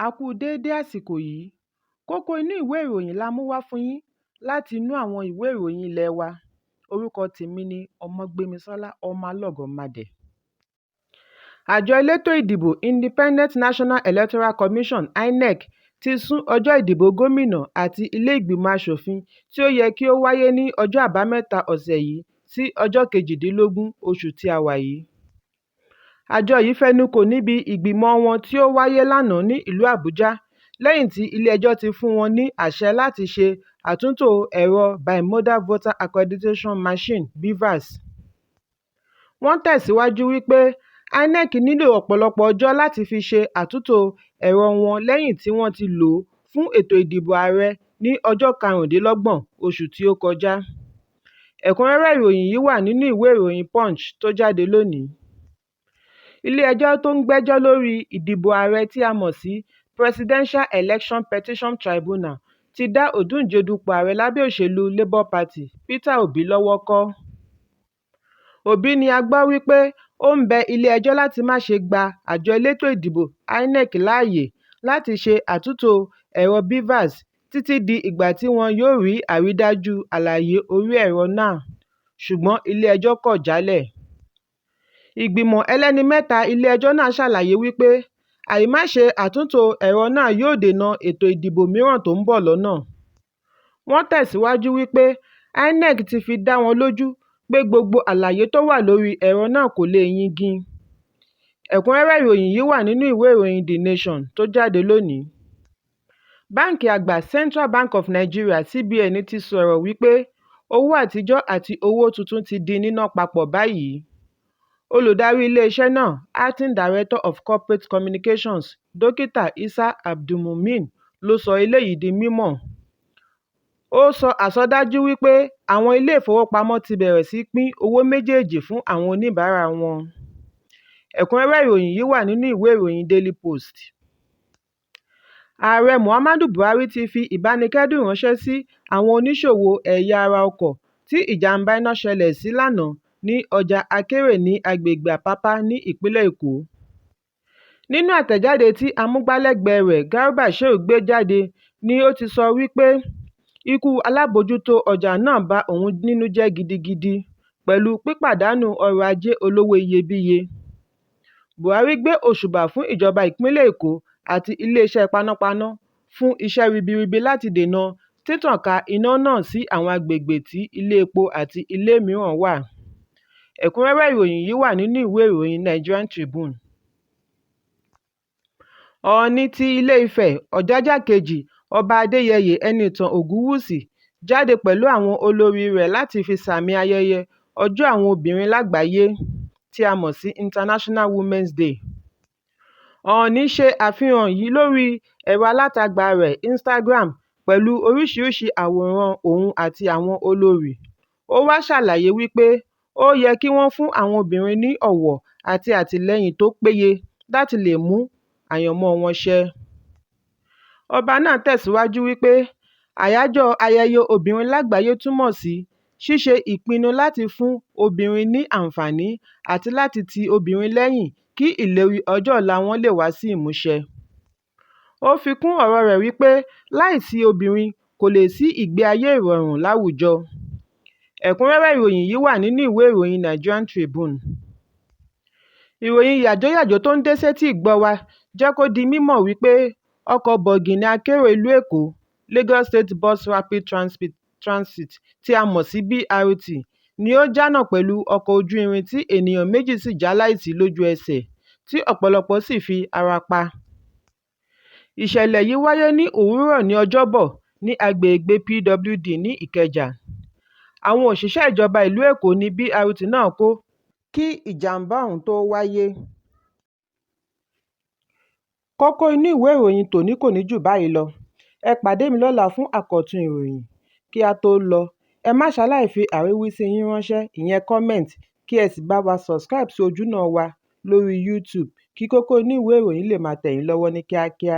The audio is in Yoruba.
A kú déédé àsìkò yìí. Kókó inú ìwé ìròyìn la mú wá fún yín láti inú àwọn ìwé ìròyìn ilé wa. Orúkọ tèmi ni Ọmọgbémisọ́lá Ọmọlọ́gọ̀mádẹ. Àjọ elétò ìdìbò Independent National Electoral Commission (INEC) ti sún ọjọ́ ìdìbò gómìnà àti ilé ìgbìmọ̀ aṣòfin tí ó yẹ kí ó wáyé ní ọjọ́ Àbámẹ́ta ọ̀sẹ̀ yìí sí ọjọ́ 18 oṣù tí a wà yìí. Àjọ yìí fẹnukò níbi ìgbìmọ̀ọ wọn tí ó wáyé lánàá ní ìlú Àbújá lẹ́yìn tí ilé-ẹjọ́ ti fún wọn ní àṣẹ láti ṣe àtúntò ẹ̀rọ Bimodal Voter Accreditation Machine (BVAS). Wọ́n tẹ̀síwájú wípé INEC nílò ọ̀pọ̀lọpọ̀ ọjọ́ láti fi ṣe àtúntò ẹ̀rọ wọn lẹ́yìn tí wọ́n ti lò ó fún ètò ìdìbò ààrẹ ní ọjọ́ 25 oṣù tí ó kọjá. Ẹ̀kúnrẹ́rẹ́ ìròyìn yìí wà nínú ìwé ìròyìn Punch tó jáde lónìí. Ilé-ẹjọ́ tó ń gbẹ́jọ́ lórí ìdìbò ààrẹ tí a mọ̀ sí Presidential Election Petition Tribunal ti dá òǹdíje dupò ààrẹ lábẹ́ òṣèlú Labour Party, Peter Obi lọ́wọ́ kọ́. Obi ni a gbọ́ wípé ó ń bẹ ilé-ẹjọ́ láti má ṣe gba àjọ elétò ìdìbò INEC láyè láti ṣe àtúntò ẹ̀rọ BVAS títí di ìgbà tí wọn yóò rí àrídájú àlàyé orí ẹ̀rọ náà, ṣùgbọ́n ilé-ẹjọ́ kọ̀ jálẹ̀. Ìgbìmọ̀ ẹlẹ́ni mẹ́ta ilé-ẹjọ́ náà ṣàlàyé wípé àìmáṣe àtúntò ẹ̀rọ náà yóò dènà ètò ìdìbò mìíràn tó ń bọ̀ lọ́nà. Wọ́n tẹ̀síwájú wípé INEC ti fi dá wọn lójú pé gbogbo àlàyé tó wà lórí ẹ̀rọ náà kò lè yingin. Ẹ̀kúnrẹ́rẹ́ ìròyìn yìí wà nínú ìwé ìròyìn The Nation tó jáde lónìí. Báńkì Àgbà Central Bank of Nigeria (CBN) ti sọ̀rọ̀ wípé owó àtijọ́ àti owó tuntun ti di níná papọ̀ báyìí. Olùdarí ilé-iṣẹ́ náà, Acting Director of Corporate Communications, Dókítà Issa Abdulmumin ló sọ eléyìí di mímọ̀. Ó sọ àsọdájú wípé àwọn ilé-ìfowópamọ́ ti bẹ̀rẹ̀ sí í pín owó méjèèjì fún àwọn oníbàárà wọn. Ẹ̀kúnrẹ́rẹ́ ìròyìn yìí wà nínú ìwé ìròyìn Daily Post. Ààrẹ Muhammadu Buhari ti fi ìbánikẹ́dùn ránṣẹ́ sí àwọn oníṣòwò ẹ̀yà ara ọkọ̀ tí ìjàm̀bá iná ṣẹlẹ̀ sí lánàá ní ọjà Akérè ní agbègbè Àpápá ní ìpínlẹ̀ Èkó. Nínú àtẹ̀jáde tí amúgbálẹ́gbẹ̀ẹ́ rẹ̀ Garba Shehu gbé jáde ni ó ti sọ wípé ikú alábòójútó ọjà náà ba òun nínú jẹ́ gidigidi pẹ̀lú pípàdánù ọrọ̀ ajé olówó iyebíye. Buhari gbé òṣùbà fún ìjọba ìpínlẹ̀ Èkó àti iléeṣẹ́ panápaná fún iṣẹ́ ribiribi láti dènà títànká iná náà sí àwọn agbègbè tí ilé epo àti ilé mìíràn wà. Ẹ̀kúnrẹ́rẹ́ ìròyìn yìí wà nínú ìwé ìròyìn Nigerian Tribune. Ọọ̀ni ti Ilé-Ifẹ̀ Ọ̀jájá Kejì, Ọba Adéyẹyè Ẹnìtàn Ògúnwùsì jáde pẹ̀lú àwọn olóríi rẹ̀ láti fi sààmì ayẹyẹ Ọjọ́ Àwọn Obìnrin Lágbàáyé tí a mọ̀ sí International Women's Day. Ọọ̀ni ṣe àfihàn yìí lórí ẹ̀rọ alátagbà rẹ̀ Instagram pẹ̀lú oríṣiríṣi àwòrán òun àti àwọn olórí. Ó wá ṣàlàyé wípé ó yẹ kí wọ́n fún àwọn obìnrin ní ọ̀wọ̀ àti àtìlẹ́yìn tó péye láti lè mú àyànmọ́ wọn ṣẹ. Ọba náà tẹ̀síwájú wípé Àyájọ́ Ayẹyẹ Obìnrin Lágbàáyé túmọ̀ sí ṣíṣe ìpinnu láti fún obìnrin ní àǹfààní àti láti ti obìnrin lẹ́yìn kí ìlérí ọjọ́ ọ̀la wọn lè wá sí ìmúṣẹ. Ó fi kún ọ̀rọ̀ọ rẹ̀ wípé láìsí obìnrin kò lè sí ìgbé ayé ìrọ̀rùn láwùjọ. Ẹ̀kúnrẹ́rẹ́ ìròyìn yìí wà nínú ìwé ìròyìn Nigerian Tribune. Ìròyìn yàjóyàjó tó ń dé sétí-ìgbọ́ wa jẹ́ kó di mímọ̀ wípé ọkọ̀ọ bọ̀gìnnì akérò ìlú Èkó Lagos State Bus Rapid Transit tí a mọ̀ sí BRT ni ó jánà pẹ̀lú ọkọ̀ ojú irin tí ènìyàn méjì sì jáláìsí lójú ẹsẹ̀ tí ọ̀pọ̀lọpọ̀ sì fi ara pa. Ìṣẹ̀lẹ̀ yìí wáyé ní òwúrọ̀ ní Ọjọ́bọ̀ ní agbègbèe PWD ní Ìkẹjà. Àwọn òṣìṣẹ́ ìjọba ìlú Èkó ní BRT náà kó kí ìjàm̀bá ọ̀hún tó wáyé. Kókó inú ìwé ìròyìn tòní kò ní jù báyìí lọ. Ẹ pàdé mi lọ́la fún àkọ́tún ìròyìn. Kí á tó lọ, ẹ má ṣaláì fi àríwísí yín ránṣẹ́ ìyẹn comment kí ẹ sì bá wa subscribe sí ojúnà wa lórí YouTube kí kókó inú ìwé ìròyìn lè máa tẹ̀ yín lọ́wọ́ ní kíákíá.